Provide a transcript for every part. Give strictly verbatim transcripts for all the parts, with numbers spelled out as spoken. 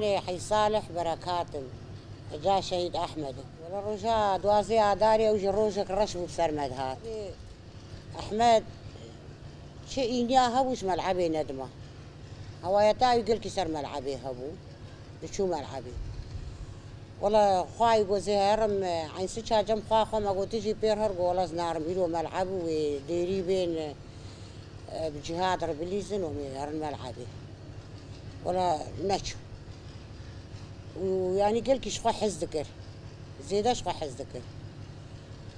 Lê Hey Salih Berekat im. Ca Şehîd Ehmed. Wele roja duwazdeh Adarê ew jî rojek reş bû bi ser me dihat. Ehmed çi îniya hebû ji melebê nedima. Hewayeta wî gelkî ser melebê hebû. Diçû melebê. Wele xwayî go zê herim, eyn siça cem xwa xwe me got, tu jî pêr her go wele ez narim. Îro melebû wê dêrî bên, e, bi cihad re bilîzin û em ê herin melebê. Wela neçû. Û yanî gelkî ji xwe hez dikir. Zêde ji xwe hez dikir.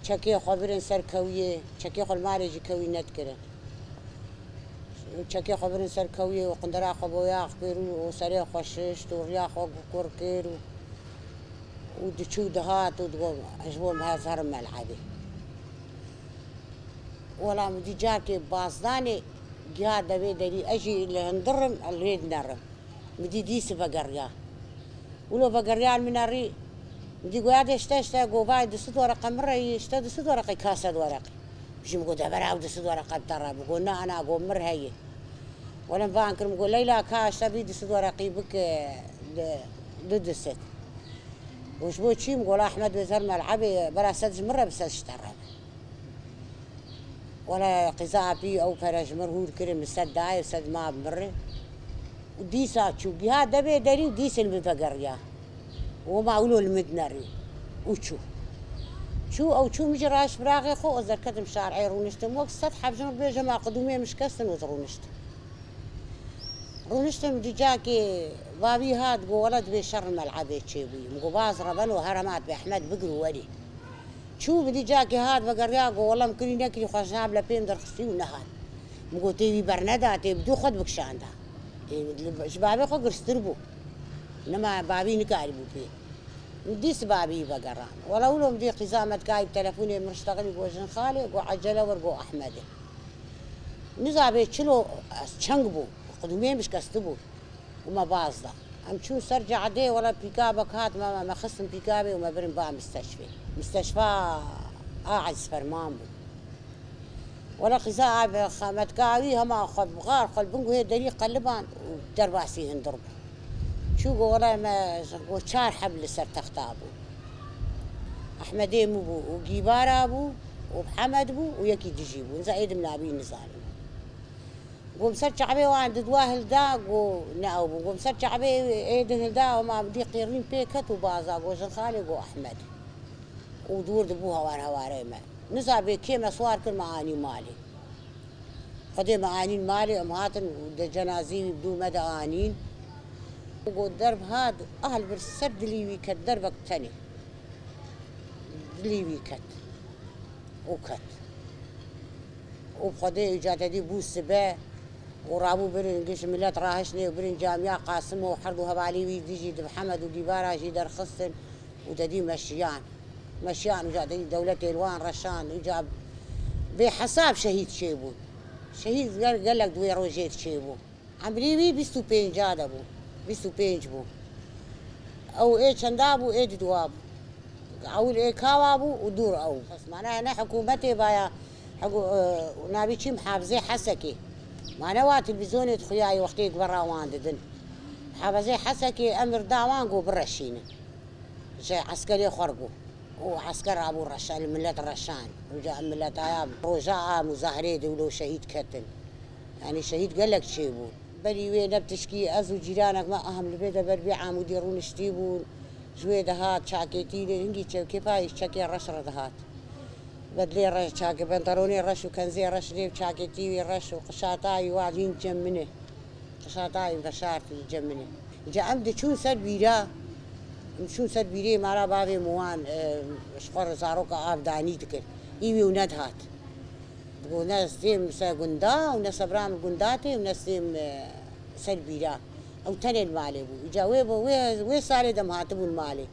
Çekê xwe birin ser kewiyê, çekê xwe li malê jî kewî nedikirin. Çekê xwe birin ser kewiyê û qindera xwe boyax kir û, û serê xwe şişt û riya xwe kur kir û, û diçû dihat û digot, ez ji bo me ez herim melebê. Wela min dî carkê bazdanê giha devê derî, ez jî li hundir im, ez lê dinerim. Min dî dîs vegeriya. Wilo vegeriya min nerî, min dî goya dê işte, işte, go vay, du sed wereqe min re yî, işte, du sed wereqe, ka sed wereqe. Jî min go, de bera ew du sed wereqe bi te re. Min go, na, na, go min re heye. Wele min van kir, min go, Leyla, ka işte vî du sed wereqî bike, de, du, du sed. Go, ji bo çi? Min go, la Ehmed wê zer melebê, bera sed ji min re bi, sed ji te re. Wele qîza apî ew pere ji min hûr kirin, min sed dayê, sed ma bi min re. Û dîsa çû, giha devê derî û dîsên min vegeriya. Û ma wilo li min dinerî. Û çû. Çû, ew çû, min jî raşt firaxê xwe, ez derketim şarê rûniştim. Wek sed heb ji min bêje ma qidûmê min şikestin û ez rûniştim. Rûniştim dî cakê vavî hat, go wele divê şer li melebê çêbûyî. Min go baz re beno, here ma divê Ehmed bigir û werî. Çû, min dî cakê hat vegeriya, go wele min kirî nekirî xwe ji nav lepê min derxistî û nehat. Min go tê wî berneda, tê bi dû xwe dibikişanda. Ê, li, ji bavê xwe girstir bû. Nema bavî nikarîbû pê. Min dîs bavî vegeran. Wele wilo min dî qîza me dikayî bi telefonê min riştexilî, go jin xalê, go ecele wer, go Ehmedê. Nizabê çilo ez çeng bû, qidûmê min şikestibû. Û me baz da. Em çûn ser cadê, wele pîkabek hat, me, me, me xistin pîkabê û me birin ba misteşfê. Misteşfa a Ezîz Ferman bû. Wele qîza a be xemetka wî hema xwe bi xar xwe li bin guhê derî qeliban û derbasî hundir bû. Çû go wele me go çar heb li ser texta bû. Ehmedê min bû û Gîbara bû û Hemed bû û yekî dijî bû. Niza êdim nabî nizanim. Gom ser çavê wan di dua hilda, go ne ew bû. Gom ser çavê ê din hilda, hema dî qêrîn pê ket û baza, go jin xalê, go Ehmed. Û dûr dibû hewar hewarê me. Niza bê kê me swar kir, me anî malê. Xwedê me anîn malê, em hatin û de cenazî wî bi dû me de anîn. Go derb hat, ah li vir ser dilî wî ket, derbek tenê. Dilî wî ket. Û ket. Û bi Xwedê îca te dî bû sibe û rabû birin giş milet rahişnê û birin camiya Qasim û her du hevalî wî dijî di Hemed û Gîvara jî derxistin û te dî meşiyan. Meşiyan îca te dî dewletê li wan reşand. Îca bêhesab şehîd çêbûn. Şehîd gel-, gelek di wê rojê de çêbû. Emrî wî bîst û pênca de bû. Bîst û pênc bû. Ew ê çenda bû, ê didwa bû. Ewil ê kawa bû û dûr ew. Bes mane ne hikûmetê vaya, hikû-, e, navî çî muhafizê Hesekê. Mane wa televîzyonê dixuyayê wextê gvera wan didin. Muhafizê Hesekê emir da wan ku bireşînin. Ji eskerê xwe re bû. Û esker rabû reşan, li milet reşan. Uca em miletaya roja a muzahereyê de wilo şehîd ketin. Yanî şehîd gelek çêbûn. Berî wê ne bi tişkî ez û cîranek me ahim li vê de ber bê Amûdî rûniştî bûn. Ji wê dihat çakêtî lê hingî çev kêfa îş çekê reş re dihat. Bedlê reş, çakê penteronê reş û kenzê reş lê çakêtî wî reş û qişata wî wa hîn cem min e. Qişata wî veşart cem min e. Ca em diçûn ser bîra, em çûn ser bîrê mala bavê min wan, e, ji xwe re zaroka av danî dikir. Î wî û nedihat. Digo ne ez têm ser gunda û ne sebra min gunda tê û ne ez têm, e, ser bîra. Ew tenê li malê bû. Îca wê bo, wê, wê salê dem hatibûn malê.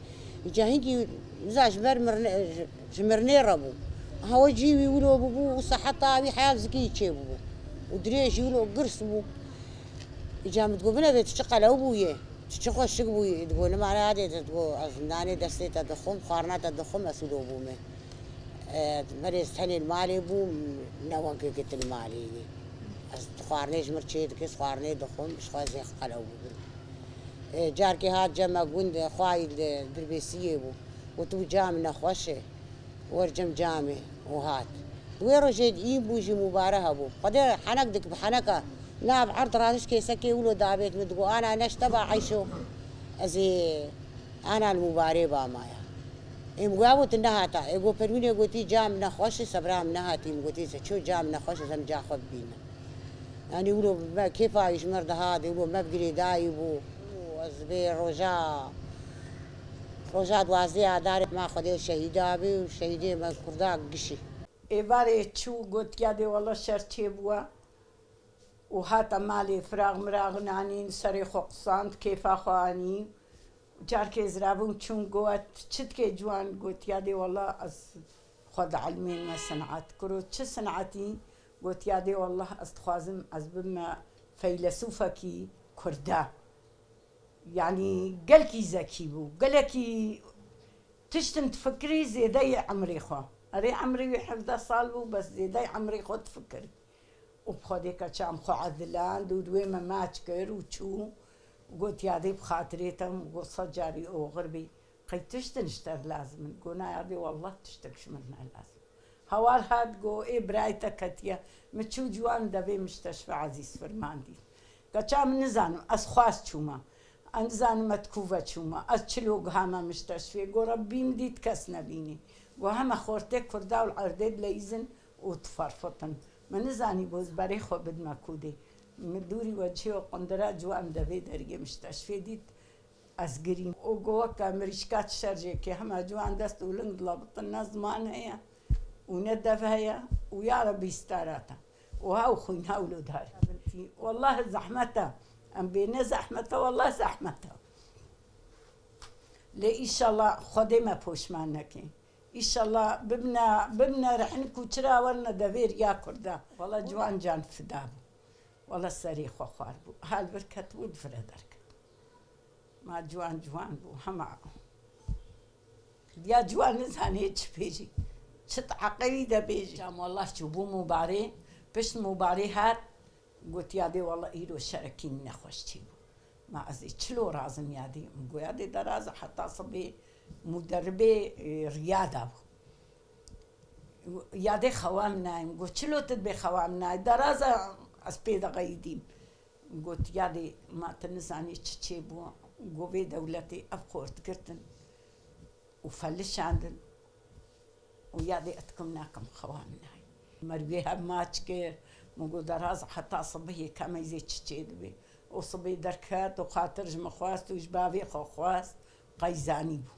Îca hingî niza ji ber mirne-, ji, ji mirinê re bû. Aha we cî wî wilo bûbû û seheta wî heya zikî çê bûbû. Û dirê jî wilo girs bû. Îca min digo, binevê tu çi qelew bûyê, tu çi xweşik bûyê. Digo, nima ne adê te, digo, ez nanê destê te dixwim, xwarina te dixwim, ez wilo bûme. E, merê ez tenê li malê bûm, ne weke gitin malê yê. Ez xwarinê ji mir çê dikir, xwarinê dixwim, ji xwe zêx qelew bûbûm. E, carkê hat cem me gund, xwayî li Dirbêsiyê bû. Gotibû, "Cam nexweş e, wer cem camê." Û hat. Di wê rojê de î bû jî, mubare hebû. Xwedê henek dik bi heneka nav erd radiş kêsekê wilo davêt min, digo, "Ana neşte ba eyşo, ez ê ana li mubarê ba maya." Ê min goya bû, "Tu nehata." Ê go Perwînê gotî, "Cam nexweş e, sebra min nehatî." Min gotî, "Se ço cam nexweş e, ez em ca xwe bibînim." Yanî wilo me kêfa wî ji mir dihat, wilo me bi girêdayî bû. Ez vê roja, roja duwazdeh Adarê ma Xwedê şehîda bî û şehîdê me Kurda gişî. Êvarê çû, gotiya dê wela şer çêbûwa û hata malê, firaq miraq nanîn, serê xwe qisand, kêfa xwe anî. Carkê ziravûn çûn, got, "Çi dikê ciwan?" Gotiya dê wela ez xwe dielmînime senat. Kuro, "Çi senatî?" Gotiya dê, "Wallah ez dixwazim ez bibime feylesûfekî Kurda." Yanî gelkî zekî bû, gelekî tiştin difikirî zêdeyê emrê xwe. Erê, emrê wî hevdeh sal bû, bes zêdeyê emrê xwe difikirî. Û bi Xwedê keça min xwe ediland û di wê me maç kir û çû. Got, "Yadê bi xatirê te." Min got, "Sed carî oxir bî." Qey tiştin ji te re lazim in? Go, "Na yadê, wallah tiştek ji min ne lazim." Hawar hat, go, "Ê birayê te ketiye." Min çû ciwan devê misteşfa Ezîz Firman dît. Keça min nizanim, ez xwest çûma. Ez nizanim me di ku ve çûma. Ez çilo gihama misteşfê. Go, "Rebbî min dît kes nebînî." Go, "Heme xortê Kurda û li erdê dileyîzin û diferfitin." Min nizanî, go, "Ez berê xwe bidime kûdê." Min dûrî wecihê û qundira ciwan devê deriyê misteşfê dît. Ez girîm. Û go weke mirîşka şerjêkê, hema ciwan dest û ling dilebitin, ne ziman heye û ne dev heye û ya Rebî stara te û ha û xwîna wilo darî. Wellahî zehmet e. Em bê ne zehmet e, wellahî zehmet e. Lê îşallah Xwedê me poşman neke. Îşallah bibine, bibine rehnik û çira werine devê riya Kurda. Wela ciwan can fida bû. Wela serê xwe xwar bû. Ha li vir ketibû, di vir e derket. Ma ciwan ciwan bû, hema. Ya ciwan nizanê çi bêjî, çi di eqewî de bêjî. Cam wallah çûbû mubarê, pişt mubarê hat, gotiya dê wallah îro şerekî min nexweş çêbû. Ma ez ê çilo razim yadê? Min goya dê deraza heta sibê muderibê, e, riya dabû. Yadê xewa min nayê. Min got, "Çilo tu dibê xewa min nayê? Deraza ez pê de qeydîm." Got, "Yadê, ma tu nizanî çi çêbû." Go, "Vê dewletê ev xort girtin û felişandin û yadê ez dikim nakim, xewa min nayê." Merivê hev maç kir, min got, "Deraz heta sibihê kemeyzê çi çê dibê." Û sibê derket û xatir ji min xwest û ji bavê xwe xwest, qey zanîbû.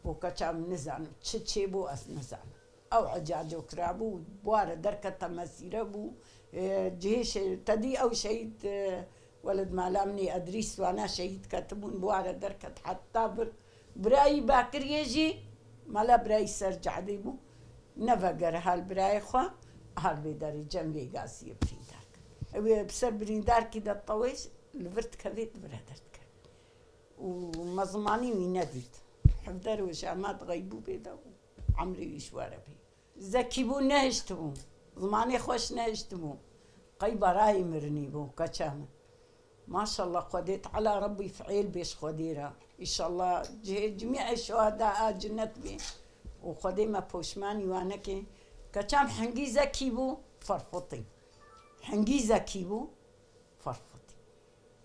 Û keça min nizanim çi çêbû, ez nizanim. Ew ecaco kirabû, bi wa re derkete mesîre bû. E, cihê şe-, tedî ew şehîd, e, weled mala min ê Edrîs wana şehîd ketibûn, bi wa re derket heta vir. Birayî Bakiriyê jî, mala birayî ser cadê bû. Nevegere hal birayê xwe, hal vê derê cem vê gaziyê birîndar kir. Ew ê bi ser birîndarkî de tewêj li vir dikevê, di vir e derdikevê. Û me zimanî wî nedît. Hevdeh roj hema di xeybûbê de bû. Emrê wî ji we re bê. Zekî bû, nehiştibû. Zimanê xweş nehiştibû. Qey barayê mirinî bû, keça min. Maşallah, Xwedê Teala Rebbî fiîl bê ji Xwedê re. Îşallah cihê cimîê şuheda a cinnet bê. Û Xwedê me poşmanî wan neke. Keça min hingî zekî bû, ferfitî. Hingî zekî bû, ferfitî.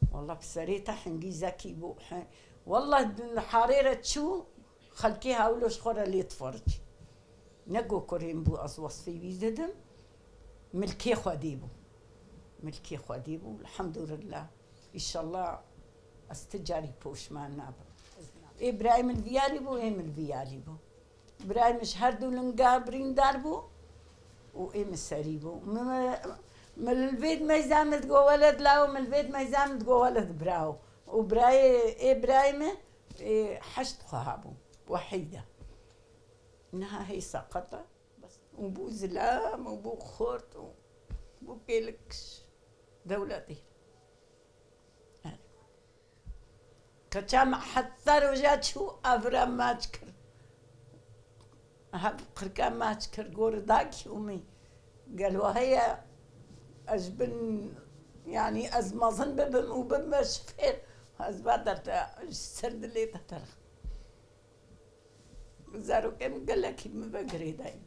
Wallah bi serê te hingî zekî bû. He, wallah di harê re çû, xelkê hawlo ji xwe re lê difericî. Ne go kurê min bû, ez wesfê wî didim. Milkê Xwedê bû. Milkê Xwedê bû, elhamdulillah. Îşallah ez ti carî poşman nabim. Ê birayê min viyarî bû, ê min viyarî bû. Birayê min ji her du linga birîndar bû û ê min serî bû. Min, min, min li vê dimeyza min digo weled law, min li vê dimeyza min digo weled biraw. Û birayê, ê birayê min, ê heşt xweha bû. Wehîd e. Niha hey seqet e. Bes. Û bû zilam û bû xort û bû kêlik dewletê. Keça me heta roja çû evre maç kir. Hev qirke maç kir, gor dakî û min. Gelo heye ez bin, yanî ez mezin bibim û bibime şifêr. Ez va derde ji ser dilê te terix. Zarokên gelekî min ve girêdayî.